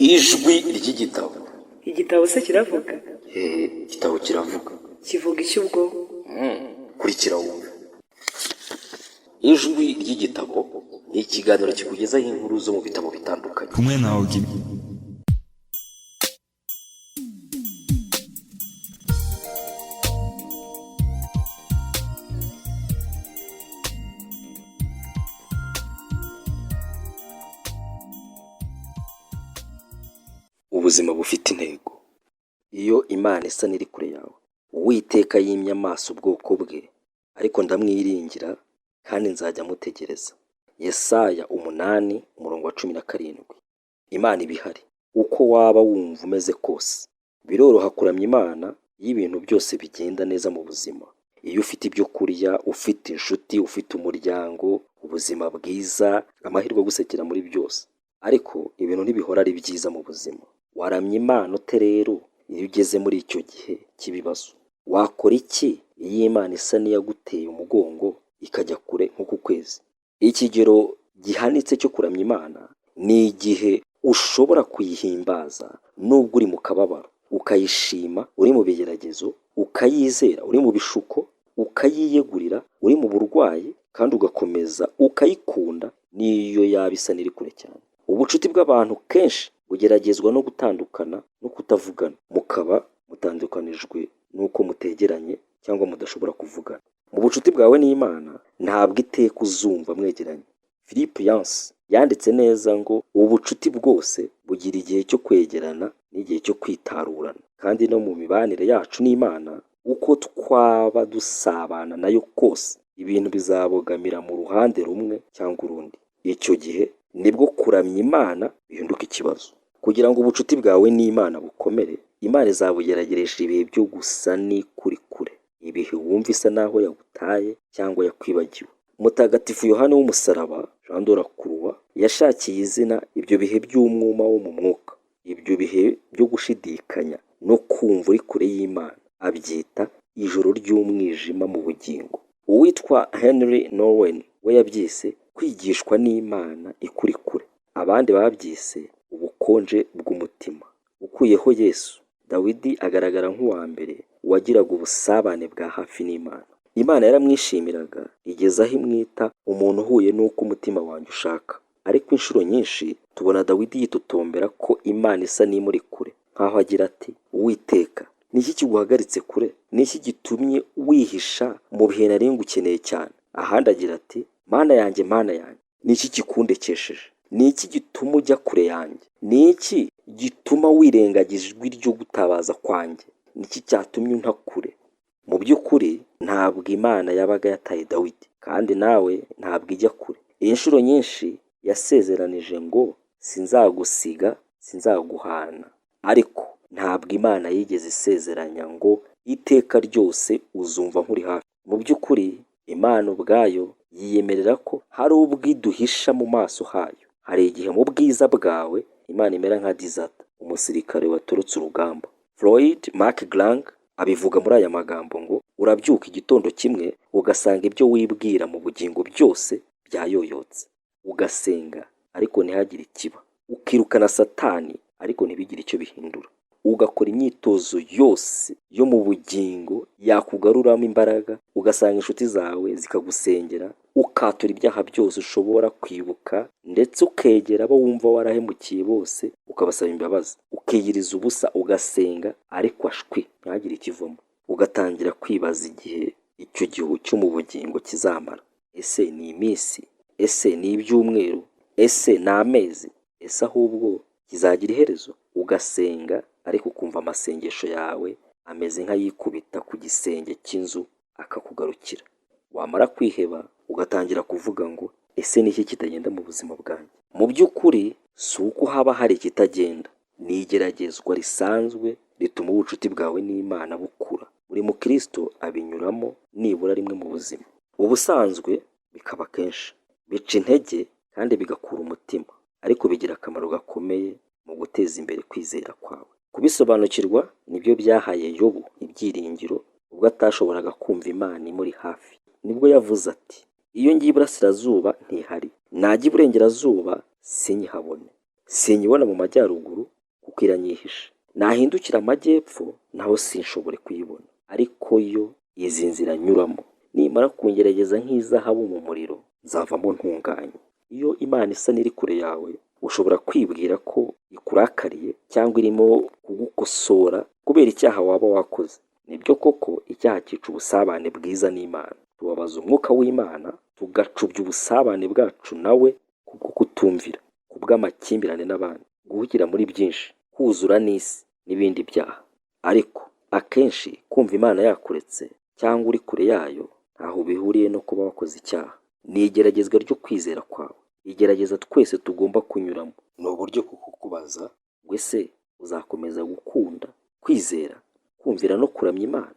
Ijwi ry'igitabo. Igitabo se kiravuga? Hehe, igitabo kiravuga. Kivuga iki ubwo? Kurikira wumve. Ijwi ry'igitabo ni ikiganiro kikugezaho inkuru zo mu bitabo bitandukanye. Kumwe na Ogi. Ubuzima bufite intego. Iyo Imana isa n'iri kure yawe, Uwiteka yimye amaso ubwoko bwe, ariko ndamwiringira kandi nzajya mutegereza. Yesaya 8 umurongo wa 17. Imana iba ihari. Uko waba wumva umeze kose, biroroha kuramya Imana iyo ibintu byose bigenda neza mu buzima. Iyo ufite ibyo kurya, ufite inshuti, ufite umuryango, ubuzima bwiza, amahirwe agusekera muri byose. Ariko ibintu ntibihora ari byiza mu buzima. Waramya Imana ute rero iyo ugeze muri icyo gihe cy'ibibazo? Wakora iki iyo Imana isa n'iyaguteye umugongo ikajya kure nko ku kwezi? Ikigero gihanitse cyo kuramya Imana ni igihe ushobora kuyihimbaza nubwo uri mu kababaro, ukayishima uri mu bigeragezo, ukayizera uri mu bishuko, ukayiyegurira uri mu burwayi kandi ugakomeza ukayikunda n'iyo yaba isa n'iri kure cyane. Ubucuti bw'abantu kenshi bugeragezwa no gutandukana no kutavugana, mukaba mutandukanijwe n'uko mutegeranye cyangwa mudashobora kuvugana. Mu bucuti bwawe n'Imana ntabwo iteka uzumva mwegeranye. Philip Yancey yanditse neza ngo ubucuti bwose bugira igihe cyo kwegerana n'igihe cyo kwitarurana, kandi no mu mibanire yacu n'Imana uko twaba dusabana nayo kose ibintu bizabogamira mu ruhande rumwe cyangwa urundi. Icyo gihe nibwo kuramya Imana bihinduka ikibazo. Kugira ngo ubucuti bwawe n'Imana bukomere, Imana izabugerageresha ibihe byo gusa n'ikuri kure, ibihe wumva isa naho yagutaye cyangwa yakwibagiwe. Mutagatifu Yohani w'Umusaraba Jean de la Croix yashakiye izina ibyo bihe by'umwuma wo mu mwuka, ibyo bihe byo gushidikanya no kumva uri kure y'Imana, abyita ijoro ry'umwijima mu bugingo. Uwitwa Henri Nouwen we yabyise kwigishwa n'Imana ikuri kure, abandi babyise ubukonje bw'umutima. Ukuyeho Yesu, Dawidi agaragara nk'uwa mbere wagiraga ubusabane bwa hafi n'Imana. Imana yaramwishimiraga igeza aho imwita umuntu uhuye n'uko umutima wanjye ushaka. Ariko inshuro nyinshi tubona Dawidi yitotombera ko Imana isa n'imuri kure, nk'aho agira ati Uwiteka, ni iki kiguhagaritse kure? Ni iki gitumye wihisha mu bihe nari ngukeneye cyane? Ahandi agira ati Mana yanjye, Mana yanjye, ni iki kikundekesheje? Ni iki gituma ujya kure yanjye? Ni iki gituma wirengagiza ijwi ryo gutabaza kwanjye? Ni iki cyatumye unta kure? Mu by'ukuri ntabwo Imana yabaga yataye Dawidi, kandi nawe ntabwo ijya kure. Inshuro nyinshi yasezeranije ngo sinzagusiga, sinzaguhana. Ariko ntabwo Imana yigeze isezeranya ngo iteka ryose uzumva nkuri hafi. Mu by'ukuri Imana ubwayo yiyemerera ko hari ubwo iduhisha mu maso hayo. Hari igihe mu bwiza bwawe Imana imera nka Dizata, umusirikare watorotse urugamba. Floyd McGrang abivuga muri aya magambo ngo urabyuka igitondo kimwe ugasanga ibyo wibwira mu bugingo byose byayoyotse, ugasenga ariko ntihagire ikiba, ukirukana Satani ariko ntibigire icyo bihindura, ugakora imyitozo yose yo mu bugingo yakugaruramo imbaraga, ugasanga inshuti zawe zikagusengera, ukatura ibyaha byose ushobora kwibuka, ndetse ukegera abo wumva warahemukiye bose ukabasaba imbabazi, ukiyiriza ubusa ugasenga ariko ashwi ntihagire ikivamo, ugatangira kwibaza igihe icyo gihu cyo mu bugingo kizamara. Ese ni iminsi? Ese ni ibyumweru? Ese ni amezi? Ese ahubwo kizagira iherezo? Ugasenga ariko ukumva amasengesho yawe ameze nk'ayikubita ku gisenge cy'inzu akakugarukira. Wamara kwiheba ugatangira kuvuga ngo ese ni iki kitagenda mu buzima bwanjye? Mu by'ukuri si uko haba hari ikitagenda, ni igeragezwa risanzwe rituma ubucuti bwawe n'Imana bukura. Buri mukristo abinyuramo nibura rimwe mu buzima. Ubusanzwe bikaba kenshi, bica intege kandi bigakura umutima, ariko bigira akamaro gakomeye mu guteza imbere kwizera kwawe. Kubisobanukirwa nibyo byahaye Yobu ibyiringiro ubwo atashoboraga kumva Imana imuri hafi. Nibwo yavuze ati iyo ngiye iburasirazuba ntihari, najya iburengerazuba sinyihabone. Sinyibona mu majyaruguru kuko iranyihishe. Nahindukira amajyepfo naho sinshobore kuyibona. Ariko yo izi nzira nyuramo. Nimara kungerageza nk'izahabu mu muriro, nzavamo ntunganye. Iyo Imana isa n'iri kure yawe, ushobora kwibwira ko ikurakariye cyangwa irimo kugukosora kubera icyaha waba wakoze. Nibyo koko, icyaha cyica ubusabane bwiza n'Imana. Tubabaza umwuka w'Imana, tugacubya ubusabane bwacu nawe kubwo kutumvira, kubw'amakimbirane n'abandi, guhugira muri byinshi, kuzura n'isi n'ibindi byaha. Ariko akenshi kumva Imana yakuretse cyangwa uri kure yayo ntaho bihuriye no kuba wakoze icyaha. Ni igeragezwa ryo kwizera kwawe, igerageza twese tugomba kunyuramo. Ni uburyo bwo kukubaza ngo: ese uzakomeza gukunda, kwizera, kumvira no kuramya Imana,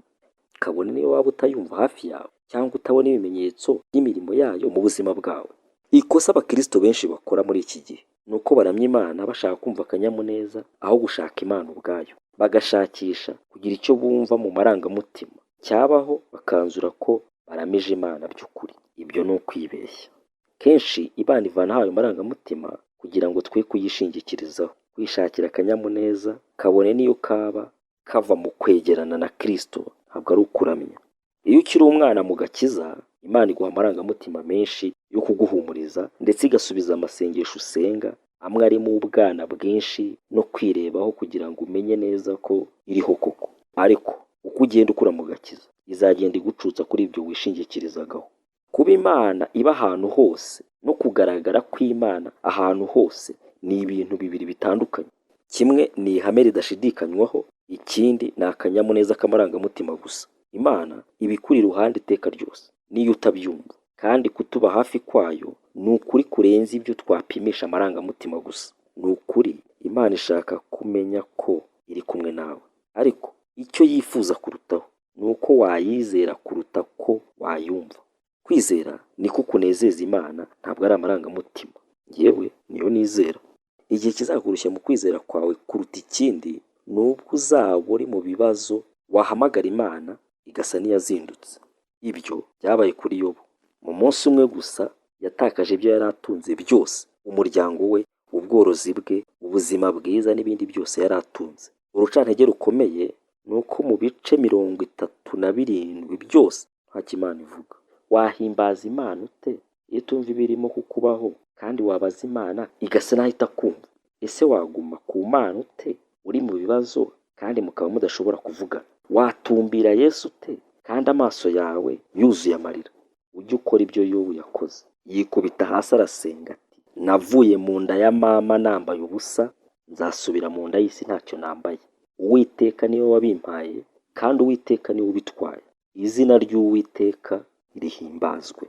kabone niyo waba utayumva hafi yawe cyangwa utabona ibimenyetso by'imirimo yayo mu buzima bwawe? Ikosa abakristo benshi bakora muri iki gihe ni uko baramya Imana bashaka kumva akanyamuneza aho gushaka Imana ubwayo, bagashakisha kugira icyo bumva mu marangamutima cyabaho, bakanzura ko baramije Imana by'ukuri. Ibyo ni ukwibeshya. Kenshi Imana ivanaho ayo marangamutima kugira ngo twe kuyishingikirizaho, kwishakira akanyamuneza, kabone n'iyo kaba kava mu kwegerana na Kristo, ntabwo ari ukuramya. Iyo ukiri umwana mu gakiza, Imana iguha amarangamutima menshi yo kuguhumuriza, ndetse igasubiza amasengesho usenga, amwe arimo ubwana bwinshi no kwirebaho kugira ngo umenye neza ko iriho koko. Ariko uko ugenda ukura mu gakiza, izagenda igucutsa kuri ibyo wishingikirizagaho. Kuba Imana iba ahantu hose no kugaragara kw'Imana ahantu hose ni ibintu bibiri bitandukanye. Kimwe ni ihame ridashidikanywaho, ikindi ni akanyamuneza k'amarangamutima gusa. Imana iba ikuri iruhande iteka ryose n'iyo utabyumva, kandi kutuba hafi kwayo ni ukuri kurenze ibyo twapimisha amarangamutima gusa. Ni ukuri, Imana ishaka kumenya ko iri kumwe nawe, ariko icyo yifuza kurutaho ni uko wayizera kuruta ko wayumva. Kwizera niko kunezeza Imana, ntabwo ari amarangamutima. Njyewe niyo nizera. Igihe kizakurushya mu kwizera kwawe kuruta ikindi ni ubwo uzaba uri mu bibazo, wahamagara Imana igasa n'iyazindutse. Ibyo byabaye kuri Yobu. Mu munsi umwe gusa yatakaje ibyo yari atunze byose: umuryango we, ubworozi bwe, ubuzima bwiza n'ibindi byose yari atunze. Urucantege rukomeye ni uko mu bice 37 byose ntacyo Imana ivuga. Wahimbaza Imana ute iyo utumva ibirimo kukubaho, kandi wabaza Imana igasa n'aho itakumva? Ese waguma ku Mana ute uri mu bibazo kandi mukaba mudashobora kuvugana? Watumbira Yesu ute kandi amaso yawe yuzuye amarira? Ujye ukora ibyo Yobu yakoze. Yikubita hasi arasenga ati: "Navuye mu nda ya mama nambaye ubusa, nzasubira mu nda y'isi ntacyo nambaye. Uwiteka niwe wabimpaye, kandi Uwiteka niwe ubitwaye. Izina ry'Uwiteka rihimbazwe."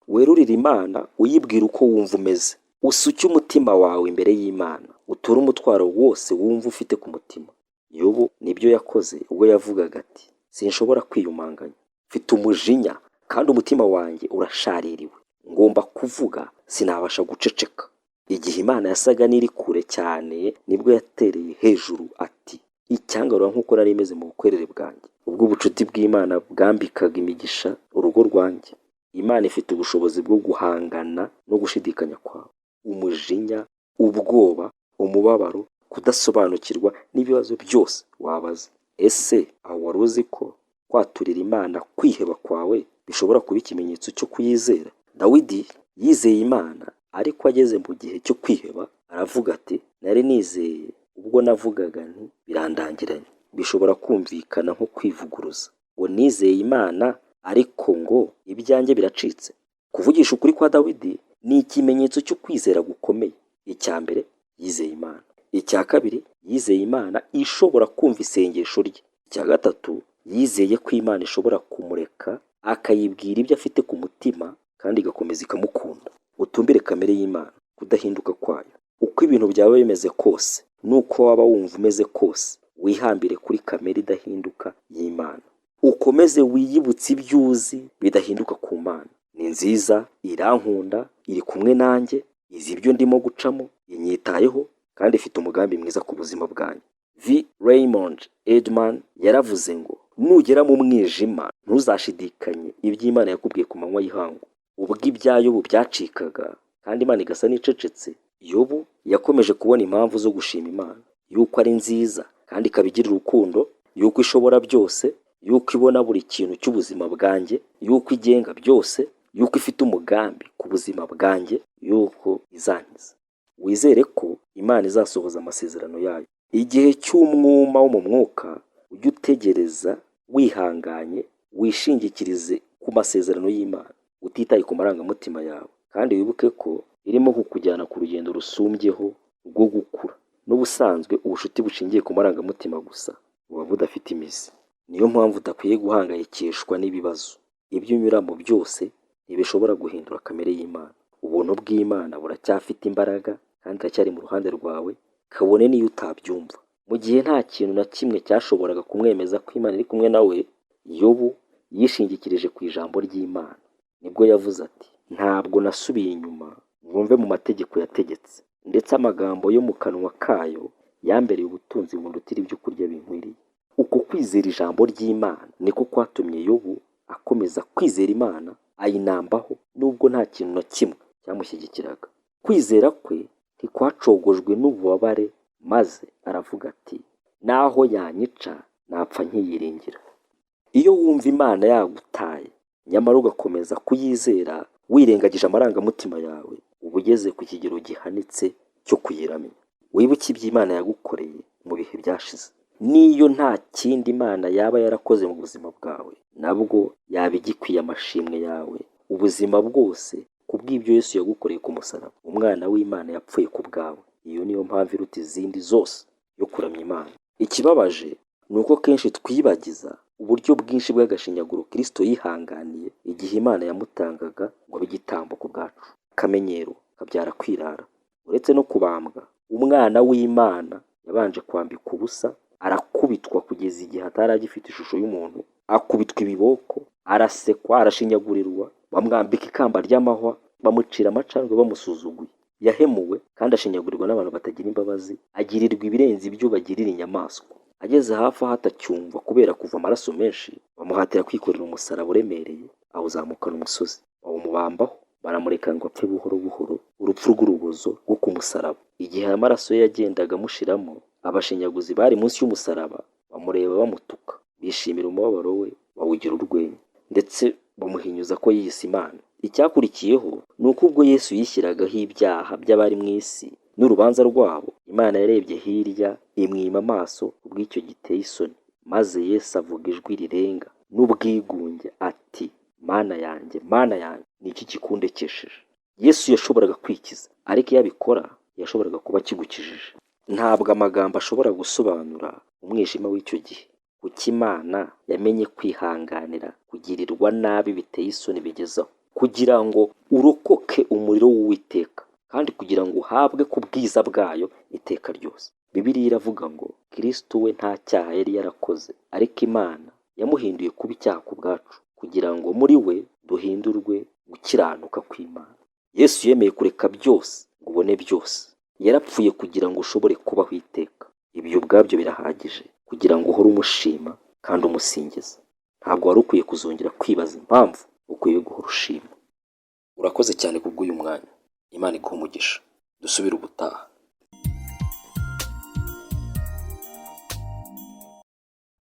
Werurire Imana uyibwira uko wumva umeze. Usuke umutima wawe imbere y'Imana, uture umutwaro wose wumva ufite ku mutima. Yobu nibyo yakoze ubwo yavugaga ati: "Sinshobora kwiyumanganya, mfite umujinya kandi umutima wanjye urashaririwe. Ngomba kuvuga, sinabasha guceceka." Igihe Imana yasaga n'iri kure cyane, nibwo yatereye hejuru ati: "Icyangarura nk'uko nari meze mu bukwerere bwanjye, ubwo ubucuti bw'Imana bwambikaga imigisha urugo rwanjye." Imana ifite ubushobozi bwo guhangana no gushidikanya kwawe, umujinya, ubwoba, umubabaro, kudasobanukirwa n'ibibazo byose wabaza. Ese aho wari uzi ko kwaturira Imana kwiheba kwawe bishobora kuba ikimenyetso cyo kuyizera? Dawidi yizeye Imana, ariko ageze mu gihe cyo kwiheba aravuga ati: "Nari nizeye ubwo navugaga nti birandangiranye." Bishobora kumvikana nko kwivuguruza, ngo nizeye Imana ariko ngo ibyanjye biracitse. Kuvugisha ukuri kwa Dawidi ni ikimenyetso cyo kwizera gukomeye. Icya mbere, yizeye Imana. Icya kabiri, yizeye Imana ishobora kumva isengesho rye. Icya gatatu, yizeye ko Imana ishobora kumureka akayibwira ibyo afite ku mutima kandi igakomeza ikamukunda. Utumbire kamere y'Imana, kudahinduka kwayo. Uko ibintu byaba bimeze kose n'uko waba wumva umeze kose, wihambire kuri kamere idahinduka y'Imana. Ukomeze wiyibutse ibyo uzi bidahinduka ku Mana: ni nziza, irankunda, iri kumwe nanjye, izi ibyo ndimo gucamo, inyitayeho kandi ifite umugambi mwiza ku buzima bwanjye. V Raymond Edman yaravuze ngo: "Nugera mu mwijima, ntuzashidikanye ibyo Imana yakubwiye ku manywa y'ihangu." Ubwo ibya Yobu byacikaga kandi Imana igasa n'icecetse, Yobu Yakomeje kubona impamvu zo gushima Imana, yuko ari nziza kandi ikaba igira urukundo, yuko ishobora byose, yuko ibona buri kintu cy'ubuzima bwanjye, yuko igenga byose, yuko ifite umugambi ku buzima bwanjye, yuko izankiza. Wizere ko Imana izasohoza amasezerano yayo. Igihe cy'umwuma wo mu mwuka, ujye utegereza wihanganye, wishingikirize ku masezerano y'Imana, utitaye ku marangamutima yawe, kandi wibuke ko irimo kukujyana ku rugendo rusumbyeho rwo gukura. N'ubusanzwe ubucuti bushingiye ku marangamutima gusa buba budafite imizi. Niyo mpamvu udakwiye guhangayikishwa n'ibibazo. Ibyo unyuramo byose ntibishobora guhindura kamere y'Imana. Ubuntu bw'Imana buracyafite imbaraga kandi iracyari mu ruhande rwawe, kabone n'iyo utabyumva. Mu gihe nta kintu na kimwe cyashoboraga kumwemeza ko Imana iri kumwe nawe, Yobu yishingikirije ku ijambo ry'Imana. Nibwo yavuze ati: "Ntabwo nasubiye inyuma ngo mve mu mategeko yategetse, ndetse amagambo yo mu kanwa kayo yambereye ubutunzi bundutira ibyo kurya binkwiriye." Uko kwizera ijambo ry'Imana niko kwatumye Yobu akomeza kwizera Imana, ayinambaho nubwo nta kintu na kimwe cyamushyigikiraga. Kwizera kwe ntikwacogojwe n'ububabare, maze aravuga ati: "Naho yanyica napfa nkiyiringira." Iyo wumva Imana yagutaye nyamara ugakomeza kuyizera wirengagije amarangamutima yawe, uba ugeze ku kigero gihanitse cyo kuyiramya. Wibuke ibyo Imana yagukoreye mu bihe byashize. N'iyo nta kindi Imana yaba yarakoze mu buzima bwawe, nabwo yaba igikwiye amashimwe yawe ubuzima bwose kubw'ibyo Yesu yagukoreye ku musaraba. Umwana w'Imana yapfuye ku bwawe. Iyo niyo mpamvu iruta izindi zose yo kuramya Imana. Ikibabaje ni uko kenshi twibagiza uburyo bwinshi bw'agashinyaguro Kristo yihanganiye igihe Imana yamutangaga ngo abe igitambo ku bwacu. Akamenyero kabyara kwirara. Uretse no kubambwa, umwana w'Imana yabanje kwambikwa ubusa, arakubitwa kugeza igihe atari agifite ishusho y'umuntu, akubitwa ibiboko, arasekwa, arashinyagurirwa, bamwambika ikamba ry'amahwa, bamucira amacandwe bamusuzuguye. Yahemuwe kandi ashinyagurirwa n'abantu batagira imbabazi, agirirwa ibirenze ibyo bagirira inyamaswa. Ageze hafi aho atacyumva kubera kuva amaraso menshi, bamuhatira kwikorera umusaraba uremereye, awuzamukana umusozi, bawumubambaho, baramureka ngo apfe buhoro buhoro urupfu rw'urubozo rwo ku musaraba. Igihe amaraso ye yagendaga amushiramo, abashinyaguzi bari munsi y'umusaraba bamureba bamutuka, bishimira umubabaro we bawugira urwenya, ndetse bamuhinyuza ko yiyise Imana. Icyakurikiyeho ni uko ubwo Yesu yishyiragaho ibyaha by'abari mu isi n'urubanza rwabo, Imana yarebye hirya imwima amaso kubw'icyo giteye isoni, maze Yesu avuga ijwi rirenga n'ubwigunge ati: "Mana yanjye, Mana yanjye, ni iki kikundekesheje?" Yesu yashoboraga kwikiza, ariko iyo abikora yashoboraga kuba akigukijije. Ntabwo amagambo ashobora gusobanura umwijima w'icyo gihe. Kuki Imana yamenye kwihanganira kugirirwa nabi biteye isoni bigezaho, kugira ngo urokoke umuriro w'Uwiteka, kandi kugira ngo uhabwe ku bwiza bwayo iteka ryose. Bibiliya iravuga ngo Kristo we nta cyaha yari yarakoze, ariko Imana yamuhinduye kuba icyaha ku bwacu, kugira ngo muri we duhindurwe gukiranuka kw'Imana. Yesu yemeye kureka byose ngo ubone byose. Yarapfuye kugira ngo ushobore kubaho iteka. Ibyo ubwabyo birahagije kugira ngo uhore umushima kandi umusingiza. Ntabwo wari ukwiye kuzongera kwibaza impamvu ukwiye guhora ushima. Urakoze cyane kubw'uyu mwanya. Imana iguhe umugisha. Dusubire ubutaha.